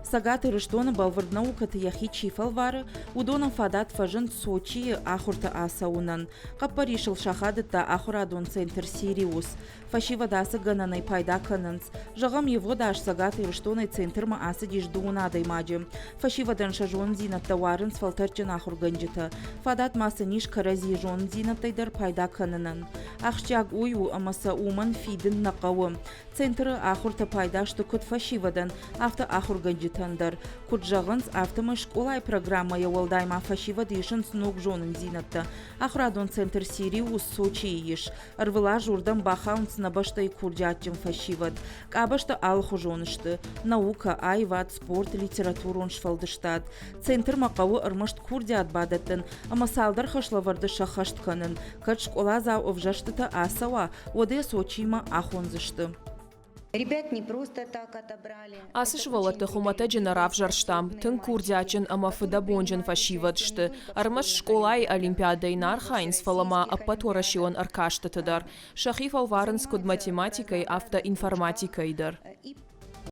Цӕгат Ирыстоны бӕлвырд наукӕты йӕхи чи фӕлвары, уыдонӕн фадат фӕзынд Сочийы ахуырты ацӕуынӕн. Хъӕппӕрисыл сахадыдта ахуырадон центр «Сириус». Фӕсивӕд ацы гӕнӕнӕй пайда кӕнынц. Зӕгъӕм, ивгъуыд аз Цӕгат Ирыстонӕй центрмӕ ацыдис дыууын адӕймаджы. Фӕсивӕдӕн сӕ зонындзинӕдтӕ уарынц фӕлтӕрдджын ахуыргӕнджытӕ. Фадат ма сын ис кӕрӕдзийы зонындзинӕдтӕй дӕр пайда кӕнынӕн. Ахсджиаг уый у, ӕмӕ сӕ уымӕн фидын нӕ хъӕуы. Центры ахуыртӕ пайда сты куыд фӕсивӕдӕн, афтӕ ахуыргӕнджытӕн дӕр. Куыд зӕгъынц, афтӕмӕй скъолайы программӕйӕ уӕлдай ма фӕсивӕд исынц ног зонындзинӕдтӕ. Ахуырадон центр «Сириус» Сочийы ис. Ӕрвылаз уырдӕм бахауынц нӕ бӕстӕйы курдиатджын фӕсивӕд. Къабӕзтӕ алыхуызон сты – наукӕ, аивад, спорт, литературон сфӕлдыстад. Центрмӕ хъӕуы ӕрмӕст курдиат бадӕттын ӕмӕ цалдӕр хӕслӕвӕрды сӕххӕст кӕнын. Кӕд скъоладзау ӕвзӕрстытӕ ацӕуа, уӕд ӕй Сочимӕ ахондзысты. Ацы сывӕллӕтты хуымӕтӕджы нӕ равзӕрстам. Тынг курдиатджын ӕмӕ фыдӕбонджын фӕсивӕд сты. Ӕрмӕст скъолайы олимпиадӕйы нӕ архайынц, фӕлӕ ма ӕппӕтуӕрӕсеон ӕркастыты дӕр. Сӕхи фӕлварынц куыд математикӕйы, афтӕ информатикӕйы дӕр.